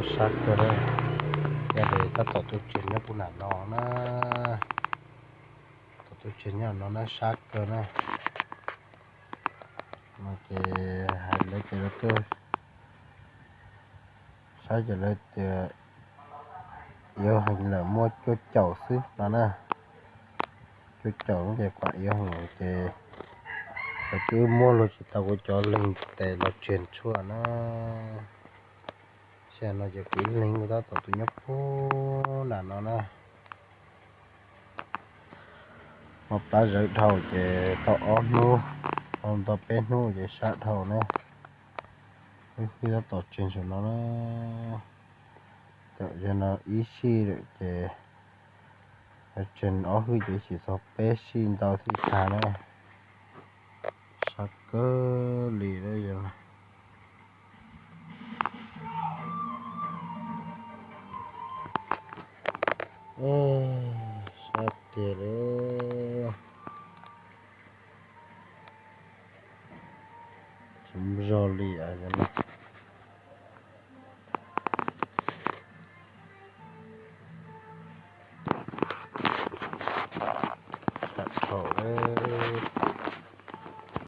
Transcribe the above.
Sab kawg na, yog li tab tom tuaj tseg nyob puag nram no na, tab tom tuaj tseg nyob no na, sab kawg na. No ces hais lawv ces lawv tuaj saib ces lawv tias yuav heev lawm, muaj cuaj caum xwb no na. Cuaj caum ces kuam yuav heev ces lawv twb muab luag tsis tau kuv cov leeg tes los tseg tshuaj na. Sij hawm no ces kuv ib leeg kuv tab tom tuaj nyob puag nram no na. Ho plab zawv dhau ces tau ob hnub, tau nto peb hnub ces sab dhau na. Ib hwj tab tom tseg saum no na. Tam sim no ib sij lawm ces tseg ob hwj ces ib sij txog peb sij ntau thiaj tag na. Sab kawg li na yog. Sab tiag li. Tsis muaj zog li os. Sab dhau li.